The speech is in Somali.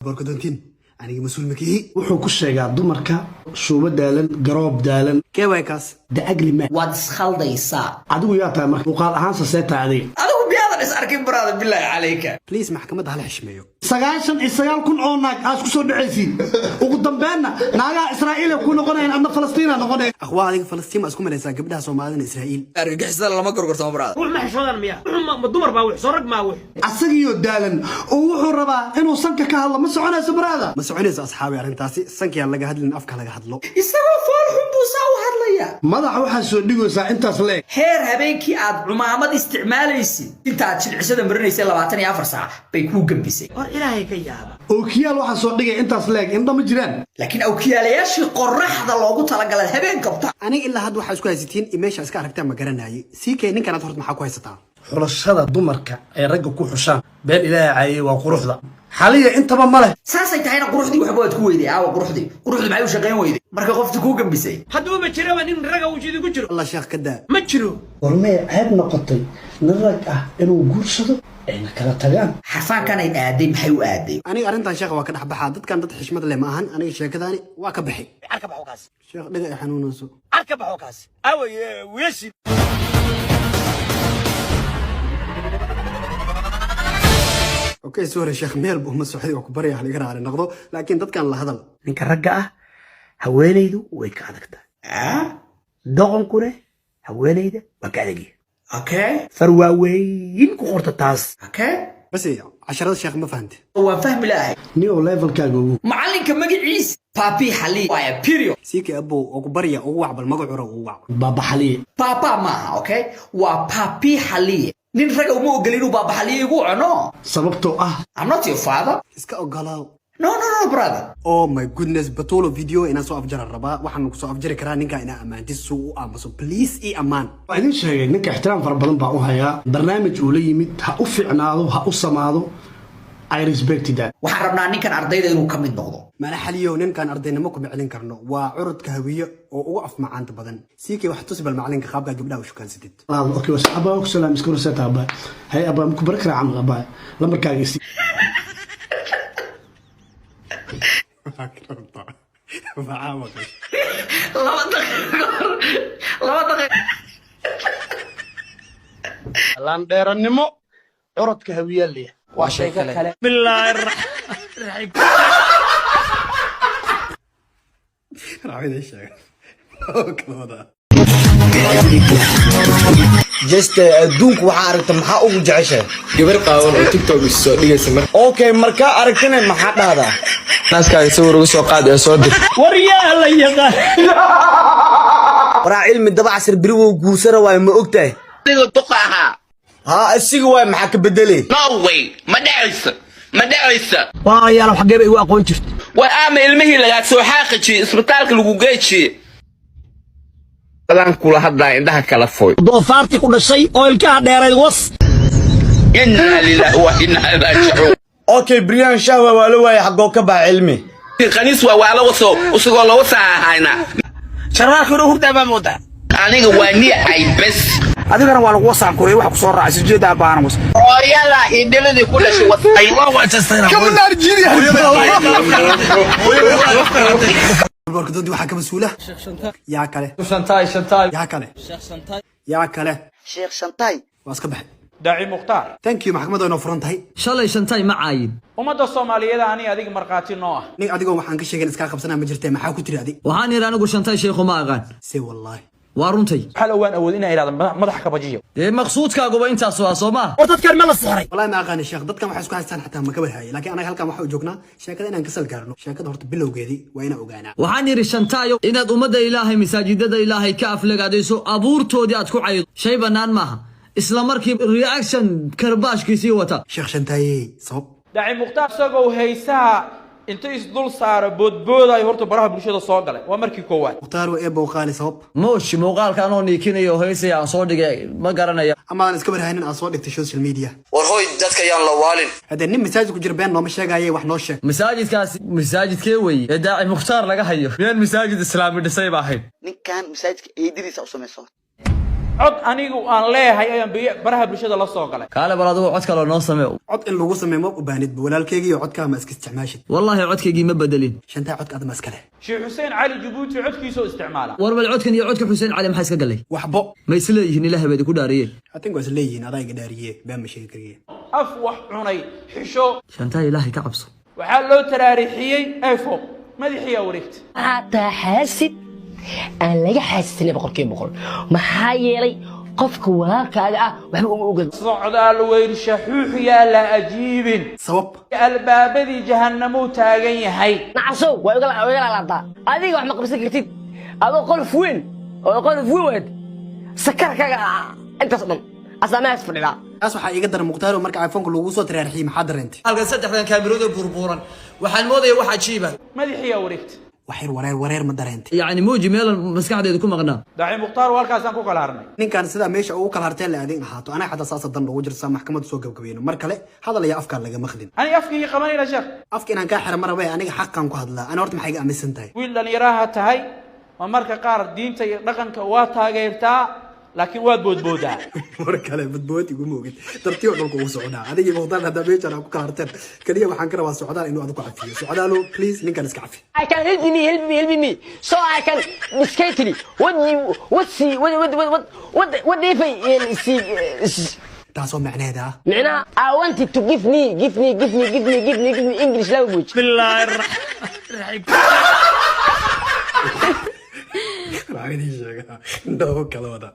Boorka doontiin, aniga mas-uul makihi. Wuxuu ku sheegaa dumarka shuubo daalan, garoob daalan. Kee waay kaas? The ugly man. Waad iskhaldaysaa. Adigu yaa tahay marka? Muuqaal ahaan sasee tahay adiga? Adigu miyaadan is arkin, brother? Bilaahi calayka. Please, maxkamadda hala xishmeeyo. 99,000 oo naag aad ku soo dhacaysiin, ugu dambeenna naagaha Israa'iil ay ku noqonayaan, adna Falastiina noqonaya. Akhwaa, adiga Falastiin ma isku malaysaa? Gabdhaha Soomaalidana Israa'iil. Argagixisada lama gorgortamo, brother. Ruux ma xishoodan miya? Ruux ma dumar baa wix soo, rag maa wix. Asagiyo daalan oo wuxuu rabaa inuu sanka ka hadlo. Ma soconayso, brother. Ma soconayso, asxaabi, arrintaasi. Sankiyaan laga hadlin, afka laga hadlo. Isagoo fool xun buu saa u hadlaya. Madaxa waxaa soo dhigaysaa intaas leeg. Heer habeenkii aad cumaamad isticmaalaysid, intaad jilcisada marinaysay 24 saac bay kuu gambisay. Hor Ilaahay ka yaaba. Ookiyaal waxaa soo dhigay intaas leeg, indha ma jiraan. Laakiin awkiyaalayaashii qoraxda loogu talagalay habeen qabta. Aniga ilaa hadda waxaa isku haysatiin iyo meesha iska aragtaan ma garanaayay. Ck, ninkanaad horta maxaa ku haysataa? Xulashada dumarka ay ragga ku xushaan, been Ilaahay caayey, waa quruxda. Xaliya intaba ma leh. Saasay tahayna quruxdii waxba waad ku weyday. Aawa quruxdii? Quruxdii maxay u shaqayn weyday marka qofti kuu gambisay? Hadduuba jiraba nin raga uu idinku jiro. Allah, sheekh, ka daa. Ma jiro. Warmay ceeb noqotay nin rag ah inuu guursado ayna kala tagaan? Xarfaankanay aaday, maxay u aaday? Aniga arrintan, sheekh, waa ka dhex baxaa. Dadkan dad xishmad leh ma ahan. Aniga sheekadaani waa ka baxay. Carka baxo kaas. Sheekh, dhiga ay xanuunayso. Carka baxo kaas. Aaway wiilashii? Okay, sorry, sheekh, meel buu ma socday oo ku barya haliga raali noqdo, laakiin dadkan la hadal. Ninka ragga ah haweenaydu way ka adag tahay. Doqonkune haweenayda waa ka adagyahay. Far waaweyn ku qorta taas. Bas, casharada sheekh ma fahante? Waan fahmi lahay. Nio levelkaaga ugu. Macallinka magaciisa Papi Xali waaya, period. Siikay, abow, ugu barya, ugu wacbal magacura ugu wac. Baabaxaliye. Papa maaha, okay, waa Papi Xaliye. Nin raga uma ogoli inuu Baaba Xaliye igu cuno. Sababtoo ah? I'm not your father. Iska ogolaaw. No, no, no, brother. Oh my goodness, Batulo, video inaan soo afjara rabaa. Waxaan ku soo afjari karaa ninkaa inaa ammaantis suu u aamuso. Please, ii ammaan. Waa idin sheegay, ninka ixtiraam fara badan baa u hayaa. Barnaamij uu la yimid, ha u fiicnaado, ha u samaado, I respect that. Waxaan rabnaa ninkan ardayda inuu ka mid noqdo. Mana Xaliyow, ninkan ardaynimo kuma celin karno. Waa curudka Hawiye oo ugu afmacaanta badan. Siikay, wax tusi bal macalinka qaabkaa gabdhaha u shukaansatid. Okay, was abaa ku salaam, iska ruseta abaa. Hay abaa, ma ku bari karaa camal? Abaa, lambarkaaga isi. 2 daqiiqo, 2 daqiiqo. Laandheerannimo curadka Hawiyaa leeyahay. Waa sheeko kale. Bismillaahi raxmaan. Raacida sheega kala wadaa. Jeste, adduunku waxaa aragta maxaa ugu jeceshahay? Gabar qaawan oo TikTok is soo dhigaysa mar. Okay, markaa aragtana maxaa dhahdaa? Naaskaaga sawir uga soo qaad ee soo dir. War yaa la yaqaan? Waraa, Cilmi Dabacasir beri wou guursara waayo, ma ogtahay? Adiga duqa ahaa. Haa, isiga waay, maxaa ka bedelay? No way, ma dhacayso, ma dhacayso. Walaalayaal, xaggee bay igu aqoon jirta? War ama ilmihii lagaa soo xaaqijiyey, isbitaalka lagu geejiyey adaan kula hadlaa, indhaha kala foy. Doofaartii ku dhashay oo ilkaha dheerayd was. Innaa lillahi wa innaa ilaihi raajicuun. Okay, Brian Shahwa waa la waayay, xaggoo ka baxa Cilmi? Khaniis waa la waso isagoo la wasaa ahayna. Sharaalka hore hurdaa baa moodaa. Aniga waa niicay bes. Adigana waa lagu wasaan kuray, waxa ku soo raacay sijeedaa baahan was. Hooyada iyo dhiladii ku dhashay wasay. Boorka doonti waxaa ka mas-uula yaa kale? Shantaay, Shantaay. Yaa kale, yaa kale? Sheekh Shantaay. Waa iska baxay. Daaci Mukhtaar. Thank you, maxkamadda inoo furan tahay. Shalay Shantaay ma caayin. Ummadda Soomaaliyeed ani adiga markhaati noo ah. Nin adigoo waxaan ka sheegin iskaa qabsanaa ma jirtee, maxaa ku tiri adig? Waxaan yidhi anigu Shantaay sheekhu ma aqaan. Se wallaahi. Waa runtay. Waxaa waan awood inaan idhahdo madaxa kabajiyo. Dee maqsuudkaaguba intaas waa soo maaha? War dadkan ma la sixray? Wallahi ma aqaani, sheekh, dadkan waxay isku haystaan xataa ma ka warhaye, laakiin anaga halkan waxaa u joognaa sheekada inaan kasal gaarno. Sheekada horta bilowgeedii waa inaan ogaanaa. Waxaan yidhi Shantaayo, inaad ummadda Ilaahay, masaajidada Ilaahay ka aflagaadayso, abuurtoodii aad ku caydo, shay bannaan maaha. Isla markii reaction karbaashkiisii wata. Sheekh Shantaaye, sabab? Daaci Mukhtaar isagoo haysaha inta isdul saara boodboodayo horta baraha bulshada soo galay, waa markii koowaad. Mukhtaar waa eebow qaali, sabab? Mooshi muuqaalka anoo niikinayo heysaya aan soo dhigay, ma garanaya. Amaadan iska warhaynin aad soo dhigtay social media. War hoy, dadka yaan la waalin. Haddee nin masaajid ku jira been nooma sheegaye, wax noo sheeg. Masaajidkaasi masaajidkee weeye ee Daaci Mukhtaar laga hayo? Miyaan masaajid islaami dhisay ba ahayn? Ninkan masaajidka eedadiisa u samayso. Cod anigu aan leeyahay ayaan baraha bulshada la soo galay. Kaale bal adigu cod kaloo noo samee. Cod in lagu sameeyo ma u baahnid walaalkeygiiyo, codkaa ma iska isticmaashid. Wallaahi codkaygii ma bedelin. Shantaa codka adma iska leh. Sheekh Xuseen Cali Jabuuti codkiisoo isticmaala. War bal codkan iyo codka Xuseen Cali maxaa iska galay? Waxbo. Ma isleeyihiin? Ilaahay baa idinku dhaariyey. I think waa is leeyihiin, adaa iga dhaariye, been ma sheegi kariye. Af wax cunay xisho. Shantaa, Ilaahay ka cabso. Waxaa loo taraarixiyey iPhone, madaxiyaa wareegta. Waxaa taa xaasid aan laga xaasisanay 100%, maxaa yeelay qofka walaalkaaga ah waxba uma ogad. Socdaal weyrsha xuuxyaa la ajiibin. Sabab? Albaabadii jahannamuu taagan yahay. Nacasow, waa iga laalaadaa. Adiga wax ma qabsan kartid adoo qolof weyn oo qolof weyn waad sakarkaaga intaas dhan asaamahaas fadhidaa. Taas waxaa iiga daran, Mukhtaaro, marka iPhoneka lagu soo taraarixiyey, maxaa dareentay? Halkan saddexdan kaamirooda burburan waxaan moodaya wax cajiiba. Madaxiyaa wareegta. Wax yar wareer wareer ma dareentay? Yacni muuji meelan maskaxdeedu ku maqnaa. Daaci Mukhtaar, halkaasaan ku kala harnay. Ninkan sidaa meesha ugu kala harteen la adin ahaato, anaga xataa saasa dan ugu jirta maxkamadda soo gabgabayno. Mar kale hadal ayaa afkaa laga maqlin. Aniga afkayga qabanayna, sheekh. Afka inaan kaa xira ma rabe, aniga xaqan ku hadlaa. Ana horta maxay iga aaminsan tahay? Wiil dhallinyaraha tahay, ma marka qaar diinta iyo dhaqanka waa taageertaa, laakiin waad boodboodaa. Mar kale badbood iguma ogid, tartiib dhulka ugu socdaa. Adigii Mukhtaar haddaa meeshaan aa ku kala harteen, kaliya waxaan ka rabaa Socdaal inuu adigu cafiyo. Socdaalo, please, ninkan iska cafi. I can help me, help me, help me, so I can discreetly what you what see what what what what what what if I see. Taasoo macneheeda ah? معناها I wanted to give me, give me, give me, give me, give me, give me English language. بسم الله الرحمن الرحيم. Waxaan idiin sheegaa indhaho kala wada.